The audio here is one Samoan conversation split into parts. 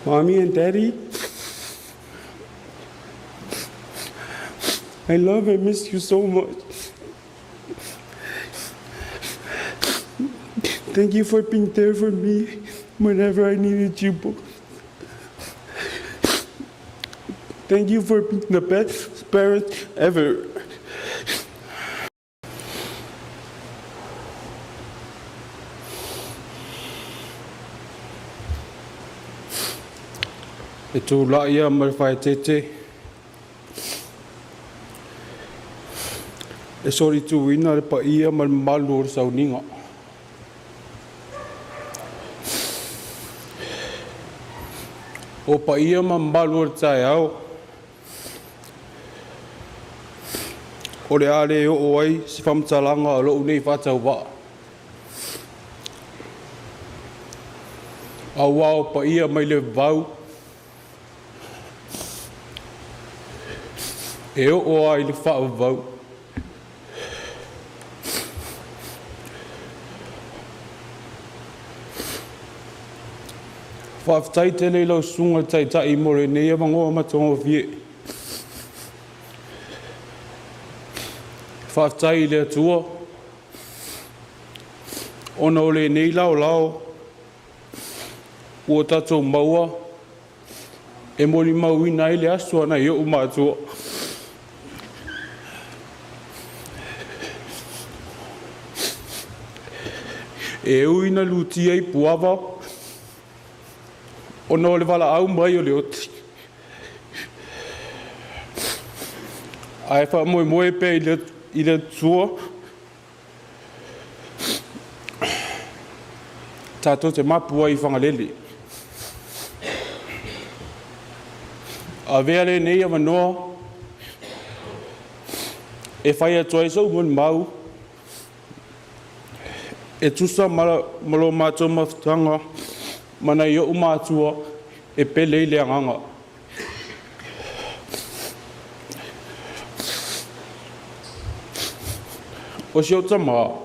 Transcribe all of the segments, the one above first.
Mommy and Daddy, I love and miss you so much. Thank you for being there for me whenever I needed you. Thank you for being the best parent ever. E tulai ia ma le faaeteete e solituina le paia ma le mamalu o le sauniga. O paia ma mamalu o le taeao, o le a le oo ai se faamatalaga a lou nei faatauvaa. Aua o paia mai le vavau e oo lava i le faavavau. Faafetai tele i lau Susuga i le Taitai mo lenei avanoa matagofie. Faafetai i le Atua ona o lenei laolao ua tatou maua e molimauina ai le aso a nai o'u matua. E ui na lutia i Puava ona o le valaau mai o le oti, ae faamoemoe pea i le Atua Tatou te mapu ai i Fagalele. Avea lenei avanoa e fai atu ai sou molimau e tusa ma lo matou mafutaga ma nai o'u matua e pele i le agaga. O si ou tama,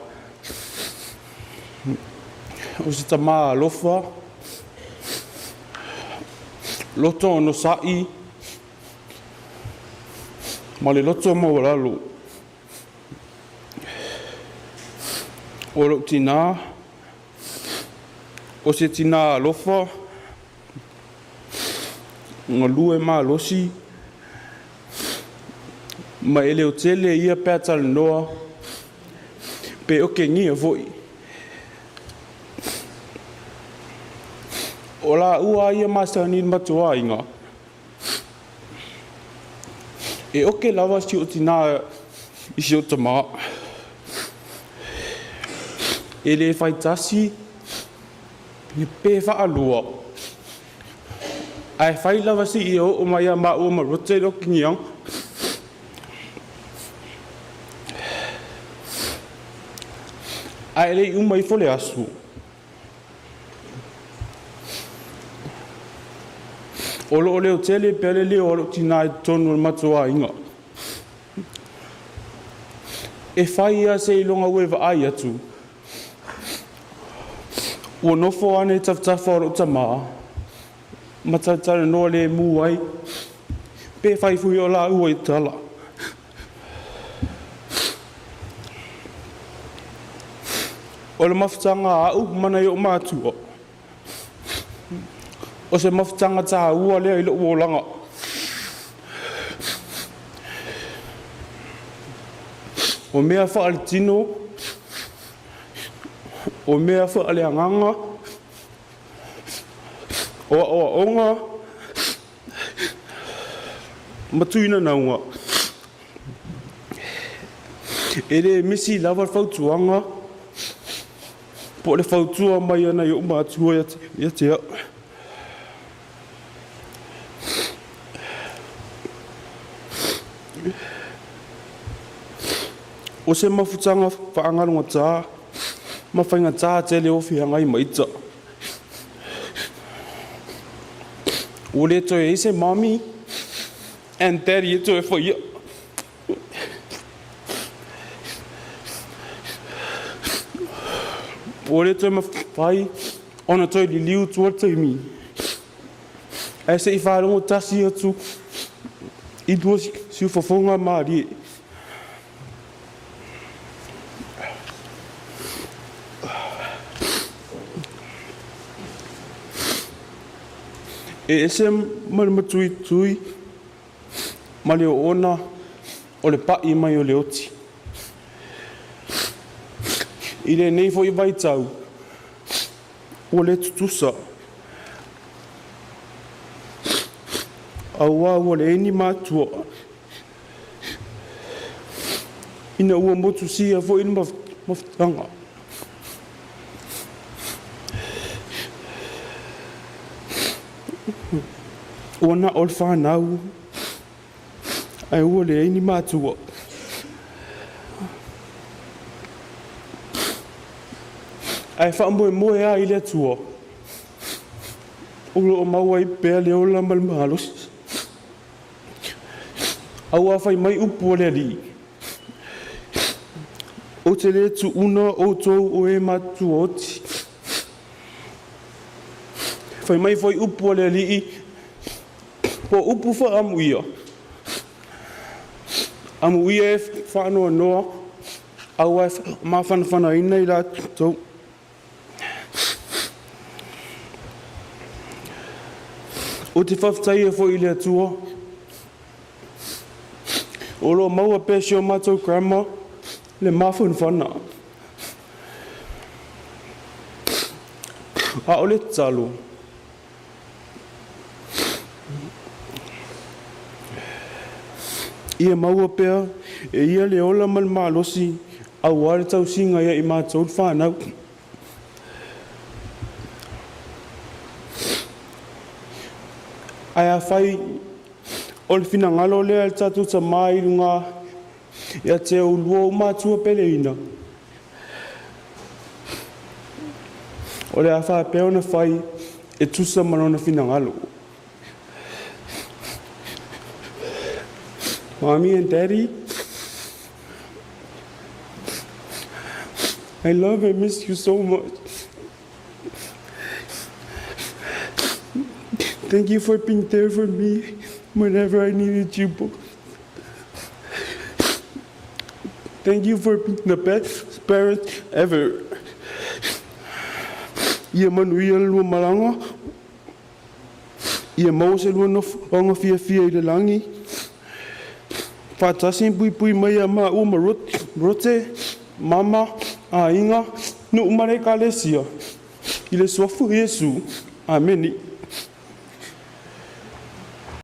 o se tama alofa, loto onosai, ma le loto maualalo. O lou tinā, o se tinā alofa, Galue malosi ma e leotele ia pe a talanoa pe okegia foi. O laua a ia masani i le matou aiga, e oke lava si ou tinā i si ou tama. E le fai tasi Pe faalua, ae fai lava si ia oo mai ia maua ma Roger i le okigiaga. Ae le i uma ifo le aso, o lo o leo tele pea le leo a lou tinā i totonu o le matou aiga. E fai lava seiloga ua e vaai atu Ua nofo ane i tafatafa o lou tama ma talatalanoa lemu ai, pe fai foi o lāua i tala. O le mafutaga a a'u ma nai o'u matua, o se mafutaga tāua lea i lo'u olaga. O mea faaletino, o mea faaleagaga, o aoaoga ma tuinanauga. E le misi lava le fautuaga po o le fautua mai a nai o'u matua ia te a'u. O se mafutaga faagalugata ma faigata tele o feagai ma ita. Ua le toe ai se mommy and daddy e toe faia. Ua le toe mafai ona toe liliu tua le taimi. Ae se i faalogo tasi atu i lua siufofoga malie. E ese ma le matuitui ma le oona o le pa'i mai o le oti. I lenei foi vaitau, ua le tutusa, auā ua leai ni matua, ina ua motusia foi le mafutaga. Ua na o le fanau, ae ua leai ni matua. Ae faamoemoe lava i le Atua, o lo o maua ai pea le ola ma le malosi. Auā fai mai upu a le Alii, Ou te le tuuna outou o e matutua oti. Fai mai foi upu a le Alii, po o upu faaamuia, amuia e faanoanoa, aua e mafanafanaina i latou. Ou te faafetaia foi i le Atua, o lo o maua pea si o matou grandma le mafanafana. A o le tatalo, ia maua pea e ia le ola ma le malosi aua le tausiga ia i matou le fanau. Ae afai o le finagalo lea e le tatou Tama i luga ia te oulua ou matua peleina, o le a faapea ona fai e tusa ma lona finagalo. Mommy and Daddy, I love and miss you so much. Thank you for being there for me whenever I needed you. Thank you for being the best parent ever. Ia manuia le lua malaga, ia maua se lua nofoaga fiafia i le lagi, faatasi ma puipui mai ia maua ma Rote, Mama, aiga, nuu ma le Ekalesia, i le suafa o Iesu. Amene.